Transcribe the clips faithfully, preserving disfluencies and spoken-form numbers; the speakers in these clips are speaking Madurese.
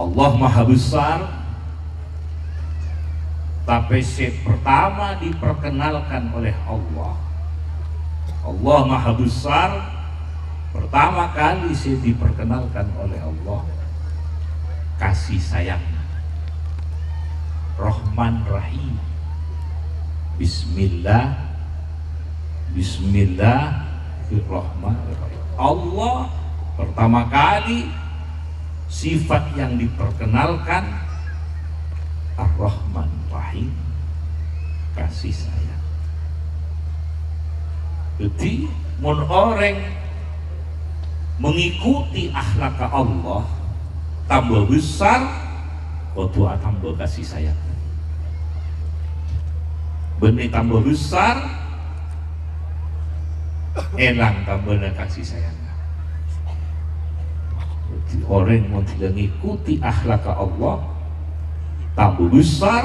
Allah Maha Besar, tapè sè pertama diperkenalkan oleh Allah. Allah Maha Besar, pertama kali sè diperkenalkan oleh Allah, kasih sayang. Rahman Rahim. Bismillah. Bismillahirrahmanirrahim. Allah pertama kali sifat yang diperkenalkan Ar-Rahman Rahim, kasih sayang. Jadi, mon orèng mengikuti akhlak Allah, tambah besar, kodhu atambah kasih sayang. Bânnè tambah besar, èlang tambâna kasih sayang. Jadi, orèng mon dhilâ ngikuti akhlak Allah, tambah besar,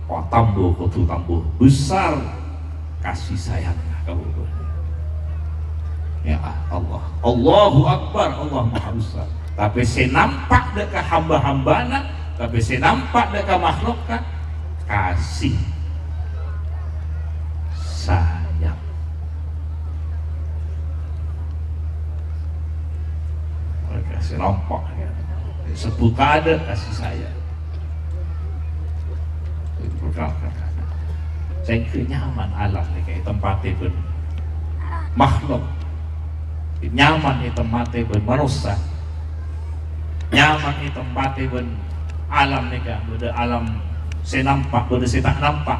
atambah kodhu tambah besar kasih sayang ka bâbâna. Ya Allah, Allahu Akbar, Allah Maha Besar. Tapè sè nampa' dâ' ka hamba-hambana, tapè sè nampa' dâ' ka makhlukka, kasih sayang. Kasih nampa', ya. Disebut ada kasih sayang. Sèngghâ nyaman alam nèka ètempatè bân makhluk. Nyaman ètempatè bân manossa. Nyaman ètempatè bân alam nèka, bâdâ alam sè nampa', bâdâ sè ta' nampa'.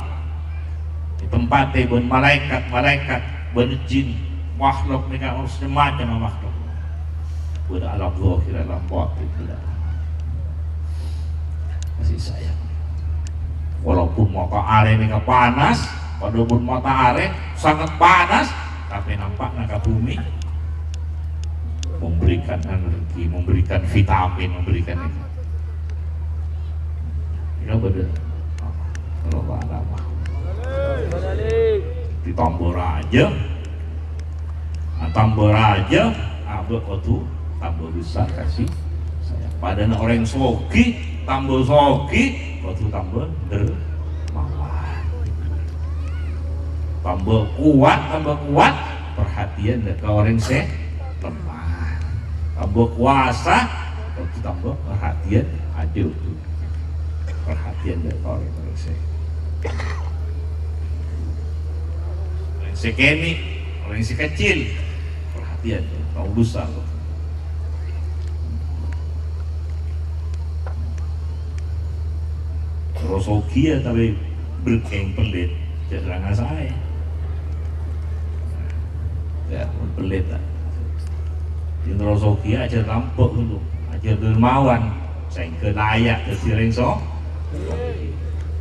Ètempatè bân malaèkat-malaèkat, bân jin, makhluk nèka, macem-macem makhluk. Bâdâ alam zahir, alam batin, bâdâ. Kasih sayang. Walaupun matahari nèka panas, walaupun matahari sangat panas, tapè nampa'na ka bumi, memberikan energi, memberikan vitamin, memberikan ini. Ina bâdâ. Kalau ada apa? Ditambah rajâ. Nah, tambah rajâ, abâ' kodhu tambah besar kasih sayang. Padahal orèng soghi, tambah soghi, kodhu tambah dermawan. Tambah kuat, tambah kuat, perhatian dâ' ka orèng sè lemah. Tambah kobâsa, kodhu tambah perhatian, adil. Perhatian dâ' ka orèng sè, orèng sè kènè', orèng sè kecil. Perhatian, tao besar. Terros soghi ya, tapè bherkeng pellit, jhâ' ranga saè. Ya, pellit, ta'. Sè terros soghi ajhâr rampok ghâllu, ajhâr dermawan, sèngghâ layak dhâddhi rèng so-,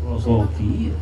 terros soghi.